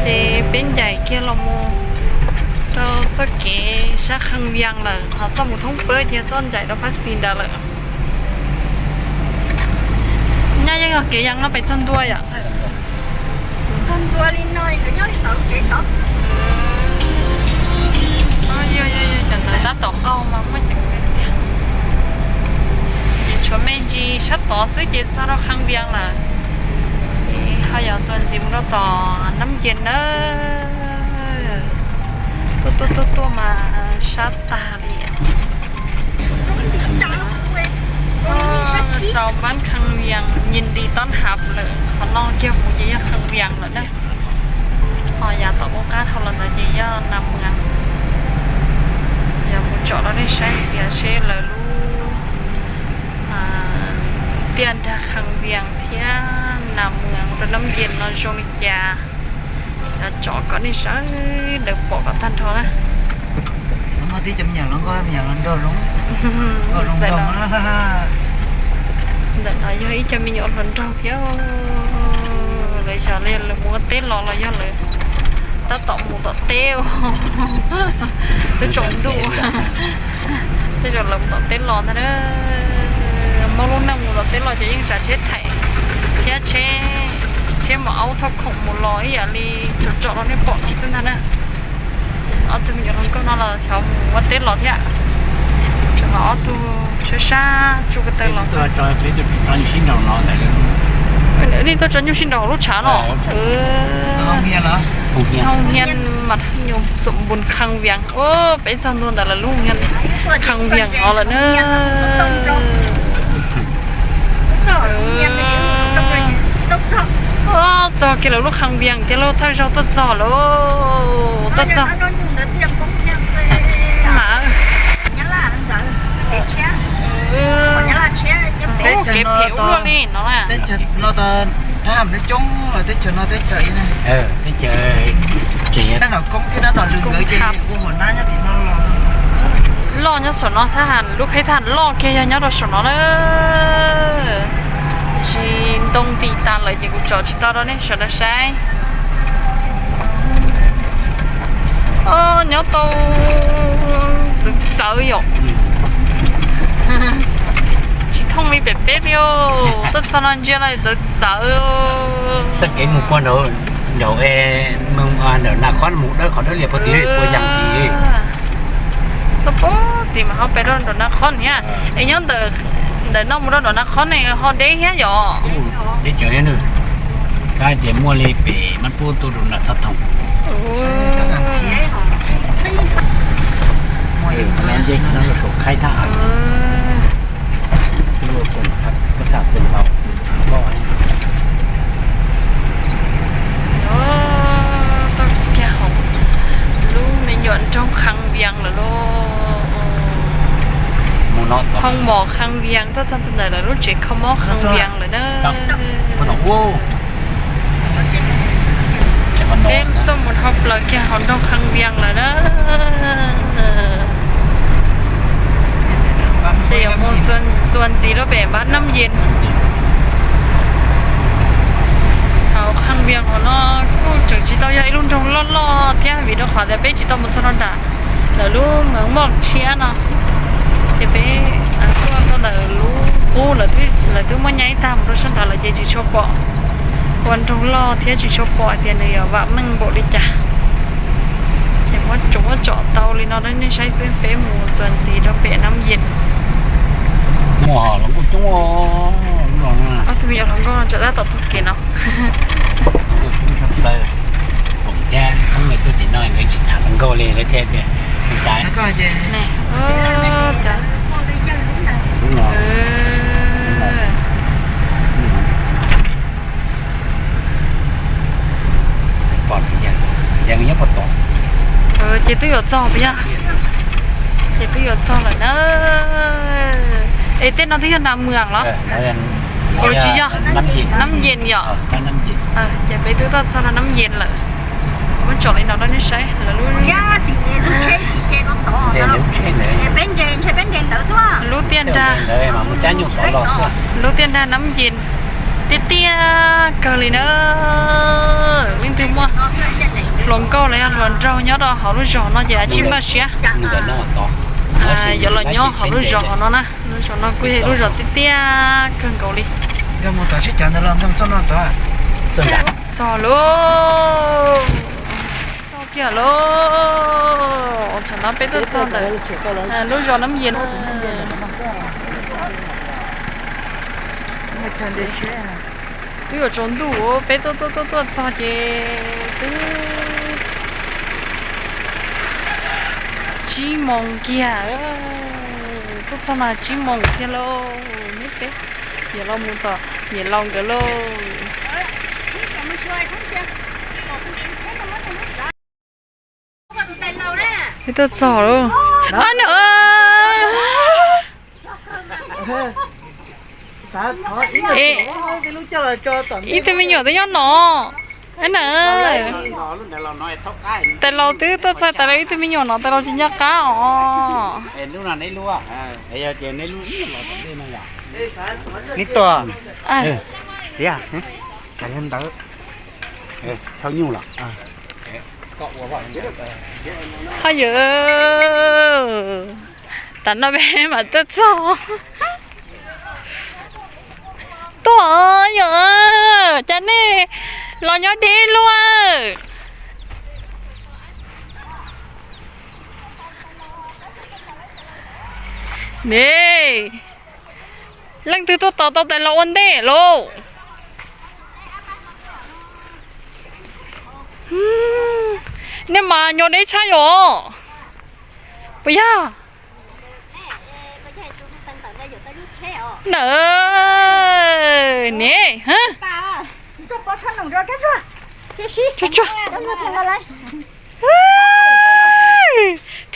Ces peb ncaim kiag los mus rau txoj kev sab Khaj Vias lawm, ho txoj mus thoob pab ces txoj ncaim rau phab xis ntawd lawm. Nyaj yeej yog kev yas no pem txog ntua yom? Cov ntawd tab tom qaug mas muaj ceem tiag. Ces tshuav me ntsis sab tod xwb ces txog rau Khaj Vias lawm. Ho yog txuas ntxiv mus rau tom Nab Yees na. Tuaj tuaj tuaj tuaj mas sab tag li. Sau Npab Khaj Vias,ยินดีต้อนรับ lawm, qhov no kiag mus ces yog Khaj Vias lawm na. Ho yav tom qub qab dhau los ntawd ces yog Nas Muas. Yog mus tsom rau nej saib hais tias seb lawv lub tiaj nrag Khaj Vias thiab Nas Muas rau Nab Yees no zoo li cas. Yog tsom kom nej sawv daws pom kom tag nrho na. Ntawm no yog ib co me nyuam hluas nraug thiab. Lawv xyov li lawv mus ua teb los los yog lawv tab tom mus tom teb. Twb tsaus ntuj, tej zaum lawv mus tom teb los ntag na. Muaj lub neej mus tom teb los ces yeej tsav tsheb theem thiab tsheb, tsheb maum aub thauj khoom mus los ib yam li tsom tsom rau nej pom no xwb ntag na. Ob tug me nyuam hluas nkauj no los xyov mus ua teb los thiab. Tseem los ob tug sab sab tsuj ko taw los. Nej tuaj tso nyuj sib nraus hauv lub tshav no. Hoo Hias mas nyuam xum npun Khaj Vias. Peb txog ntua ntawm lawv lub Khaj Vias no lawm na. Txog kiag lawv lub Khaj Vias thiab lauj, thawj zaug tuaj txog lauj, tuaj txog. Mas kev phem ua luaj li no. Teb chaws no thab ham coob los teb chaws no teb chaws ib, teb chaws tseem yog dab nom koob thiab dab nom lwm nkawd ces ua hua nab nyob tim no los. Loj nyob saum no, thab ham, lub qhib thab ham loj kiag yog nyob rau saum no na. Tiam sis ntoo nti tas lawm ces kuv tsom tsis tau rau nej sawv daws saib. Nyob tau txawv txawv yom. Tsis thooj li pem peb li. Tuaj txog no ntsia no txawv txawv. Txoj kev mus puag nraum, nraum, nraum Nas Khob mus dawb qhov dawb lias puag tim puag yas tim. Txog puag tim mas ho pem rau nraum Nas Khob thiab. Es nyob ntawm no mus rau nraum Nas Khob ne ho deb thiab yom. Deb tsawv thiab. Kab tias muaj li pem Mab Pub tuaj rau nram Thaj Thoom. Tau kiag hauv lub me nyuam nroog Khaj Vias lawm lauj. Hoo mom Khaj Vias, tuaj txog ntawm lawv lub tsev kho mob Khaj Vias lawm na. Peb tuaj mus dhau plaws kiag hauv nroog Khaj Vias lawm na. Ces yuav mus txuas ntxiv rau pem Npab Nab Yees. Hauv Khaj Vias hauv no kuj tseem tsis tau yog ib lub nroog loj loj thiab vim rau qhov tias peb tsis tau mus txog rau nram lawv lub meev moj tshiab no. Ces peb tuaj ntawm lub qub lawv twb muab nyaib tag mus rau sab nrad lawm ces tsis tshua pom ua nroog loj thiab tsis tshua pom hais tias nws yuav vam meej npaum li cas. Ces muab tsom muab tsom tau li no rau nej saib xwb, peb mus txuas ntxiv rau pem Nab Yees. Ob tug me nyuam hluas nkauj no tseem tab tom taug kev no. Thiab hnub no tuaj tim no nkawd tsis tham hluas nkauj li, lawv thiaj tias, Ces twb yuav txog puas yog? Ces twb yuav txog lawm na. Es tej no twb yog Nas Muas los? Ua tsis yog, Nab Yees yom. Ces peb twb tuaj txog rau Nab Yees lawm. Muab tsom li no rau nej saib lawv lub, lub tiaj nrag, lub tiaj nrag Nab Yees tiaj tiaj kawg li na. Leej twg muaj Hluas nraug nyob rau hauv lub zos no ces tsis npaj siab yuav los nyob hauv lub zos hauv no na. Lub zos no kuj yog lub zos tiaj tiaj kawg nkaus li. Txog lauj, txog kiag lauj. Tsam no peb tuaj txog ntawm lub zos Nab Yes no. Twb yuav tsaus ntuj, peb tuaj tuaj tuaj tuaj txog ces twb tsib moos kiag. Tuaj txog no tsib moos kiag lauj. Neb peb yuav los mus tom niam laus nkawd lauj. Peb tuaj txog lauj. Ab, nws ib tug me nyuam twb nyob no. Ab, nws tais laus twb tuaj txog tais laus ib tug me nyuam no, tais laus tsis nco qab os. Neb tuaj, txiv, kawm ntawv, thauj nyuj los. Haj yam, tam no peb mam tuaj txog. Tuaj yom, cas nej los nyob deb luaj. Ne, leej twg tuaj tos tau tais laus ua ntej lauj? Nej mas nyob deb tshaj yom. Puas yog? Nawb, ne,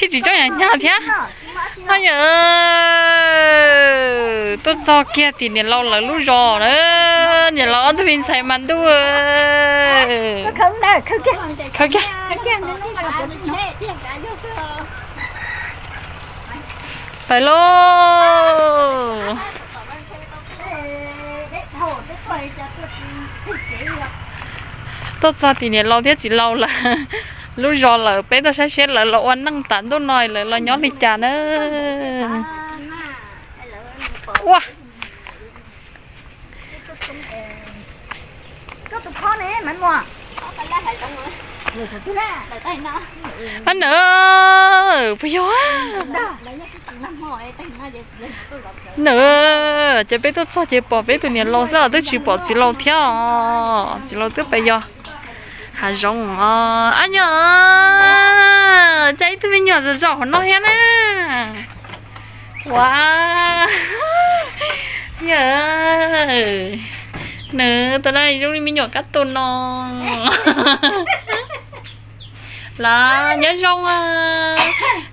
thiab tsis coob nyag nyag thiab. Haj yam, tuaj txog kiag tim niam laus lawv lub zos na. Niam laus ob tug me ntxhais mas ntuj. Khawb kiag. Pais lauj. Tuaj txog tim niam laus thiab txiv laus lawv lub zos lawm, peb tuaj saib seb lawv los ua neej tas ntuj no lawv los nyob li cas na. Ua, ab, nawb, puas yog? Nawb, ces peb tuaj txog ces pom peb tus niam laus xwb os, twb tsis pom txiv laus thiab os. Txiv laus twb pais yos hav zoov os. Ab, nyob, cas ib tug me nyuam zom zaws hauv no thiab na. Ua, yawm, nws tus no zoo li me nyuam kab tus no. Los nyob zoo,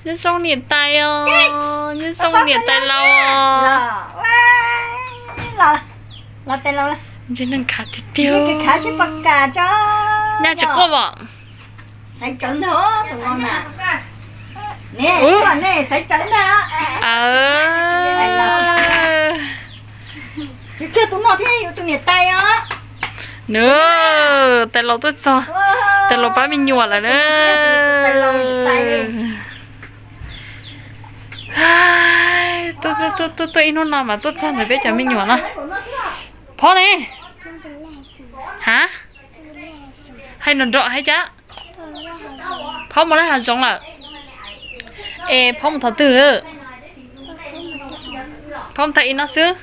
nyob zoo niam tais os, nyob zoo niam tais laus. Ntsej neeg khav tiag tiag. Nyaj tsis quaj os. Nws, tais laus tuaj txog, tais laus pab me nyuam lawm na. Tuaj tuaj ib hnub no mas tuaj txog ntawm peb cov me nyuam no. Phob ne? Ha? Hais nrov nrov hais cas? Phob mus lawm hav zoov lawm. Es phob mus thaum twg? Phob mus thaum ib no xwb.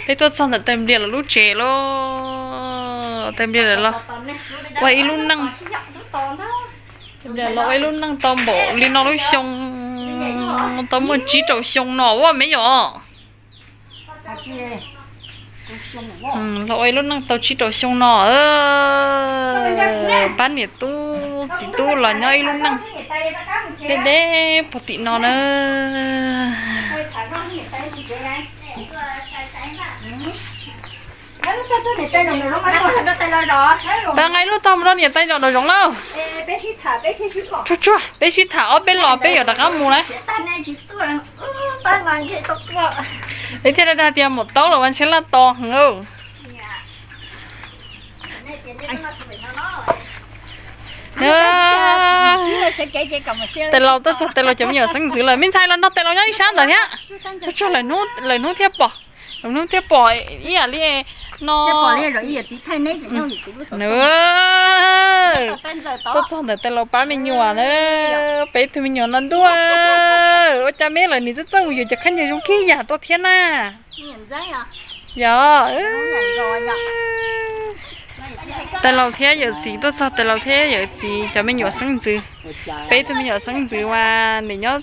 Peb tuaj txog ntawm tais nplias lawv lub tsev lauj. Tais nplias lawv los ua ib lub neej. Tais nplias los ua ib lub neej tau npaum li no lub xyoo, tau muaj tsib rau xyoo no ua me nyuam. Los ua ib lub neej tau tsib rau xyoo no, pab niam tub txiv tub los nyob ib lub neej deb deb puag tim no na. Pab nqa ib lub tog mus rau niam tais zos nraum zoov lauj. Tsuag tsuag, peb sib tham ob peb los peb yuav rov qab mus lawm. Es thiaj li dag tias maum taub los ua ntshe laj tos heev. Tes laus tuaj txog tes laus cov me nyuam xeeb ntxwv lawm, me ntxhais los nrog tes laus nyob ib sab ntawd thiab. Tsuag lawm hnub thiab pom, lawm hnub thiab pom ib yam li no. Tuaj txog ntawm tes laus pab me nyuam na, peb tug me nyuam no ntuj, ua cas me lawv nim txawj txawj mus yuav cov khaub ncaws zoo khib yam rau thiab na. Yog, tes laus thiab yawm txiv tuaj txog, tes laus thiab yawm txiv cov me nyuam xeeb ntxwv, peb tug me nyuam xeeb ntxwv mas nim nyob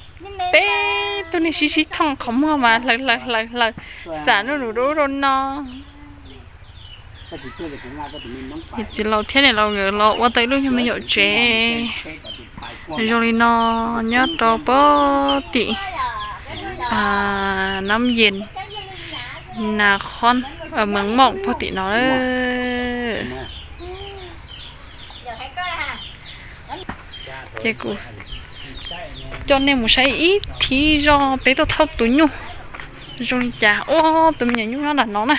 peb tug neeg sib sib thooj qhov muag mas hlaws hlaws hlaws hlaws, xam nuj nus rau ub rau no. Yawm txiv laus thiab niam laus nkawd los ua tau ib lub nyuag me nyuam tsev zoo li no nyob rau pem tim Nam Yes, Nas Khoos, Mees Moj pem tim no. Ces kuv coj nej mus saib ib thib zoj peb tuaj thauj tus nyuj zoo li cas. Ua tus me nyuam nyuj nyob nram no na.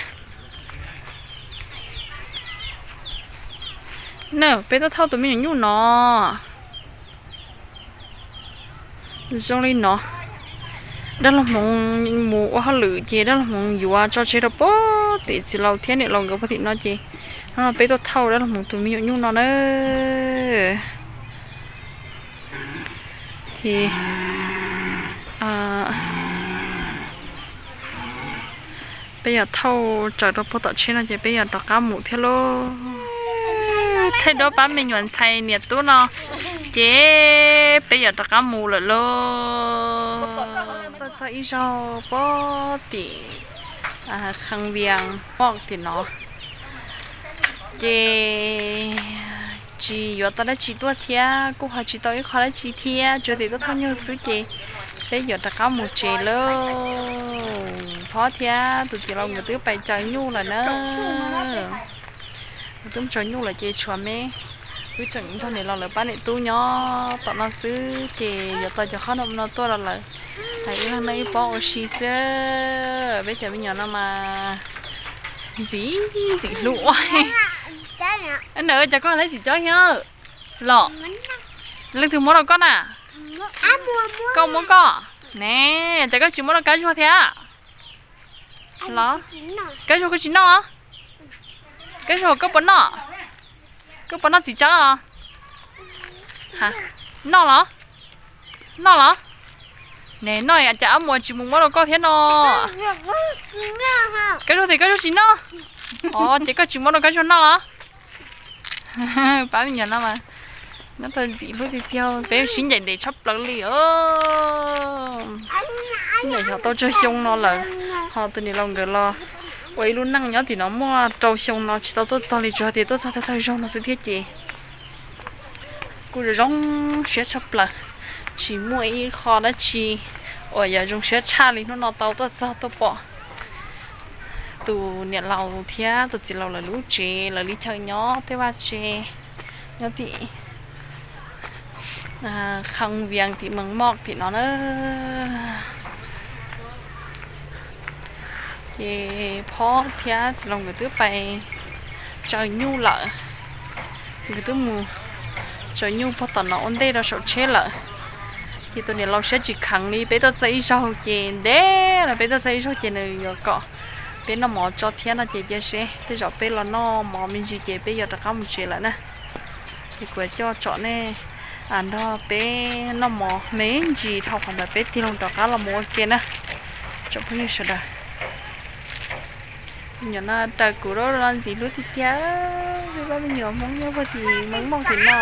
Na, peb tuaj thauj tus me nyuam nyuj no. Zoo li no, dab laug hmoov mus ua hauj lwm ces dab laug hmoov yuav tso tseg rau pem tim txiv laus thiab niam laus nkawd pem tim no ces no peb tuaj thauj dab laug hmoov tus me nyuam nyuj no na. Ces peb yuav thauj raws rau puag tom tsheb no ces peb yuav rov qab mus thiab lauj. Thaij duab pab me nyuam ntxhais niam tub no ces peb yuav rov qab mus lawm lauj. Tuaj txog ib zaug pem tim Khee Vias Moj tim no ces tsis yuav tau dab tsi tuaj thiab kuj ho tsis tau ib qho dab tsi thiab, tsuas tias tuaj thauj nyuj xwb ces peb yuav rov qab mus tsev lauj. Phob thiab tus txiv laus nkawd twb pais tsaws nyuj lawm na. Nkawd twb tsaws nyuj lawm ces tshuav me, wb tseem nrog niam laus lawv pab niam tub nyob tom no xwb ces yuav tau cov qhob noom no tuaj rau lawv hais ib leeg noj ib pob ua si xwb. Peb cov me nyuam no mas ntxim ntxim hlub ua. Ntawd cas koj hlais txiv cob thiab los? Leej twg muab rau koj na? Koj muab koj ne, cas koj tsis muab rau Kab Zuag thiab? Los Kab Zuag koj tsis noj? Kab Zuag koj puas noj? Koj puas noj txiv cob os? Noj los? Noj los? Ne noj cas Ab Muas tsis mus muab rau koj thiab no? Kab Zuag tias Kab Zuag tsis noj. Os ces koj tsis muab rau Kab Zuag noj los? Pab me nyuam no mas nyob tau ntxim hlub tiag tiag, peb sib ncaim ntev tshaj plaws li os. Sib ncaim xyov tau tsawg xyoo no lawm, ho tus niam laus nkawd los ua ib lub neej nyob tim no muaj rau xyoo no tsis tau tuaj txog li, tsuas tias tuaj txog tag tag zaug no xwb thiab ces kuj zoo zoo siab tshaj plaws, tsis muaj ib qho dab tsi uas yog zoo siab tshaj li hnub no tau tuaj txog tuaj pom tus niam laus thiab tus txiv laus lawv lub tsev, lawv li chaw nyob, tej vaj tse nyob tim Khee Vias tim Mees Moj tim no na. Ces phob thiab txiv laus nkawd twb pais tsaws nyuj lawm, nkawd twb mus tsaws nyuj puag tom no ua ntej rau saum tsheb lawm. Ces tus niam laus siab tsis kheev li, peb tuaj txog ib zaug ces ntev lawm, peb tuaj txog ib zaug ces nws yuav kom peb noj mov tso thiab no ces cia seb tej zaum peb los noj mov me ntsis ces peb yuav rov qab mus tsev lawm na. Ces kuv coj tsom nej nrog peb noj mov me ntsis dhau qhov ntawd peb tig loo rov qab los mus ua ke na tsoom phooj ywg sawv daws. Nyuam no raws kuv lub no ntxim hlub tiag tiag, peb pab me nyuam Hmoob nyob puag tim Mees Moj tim no.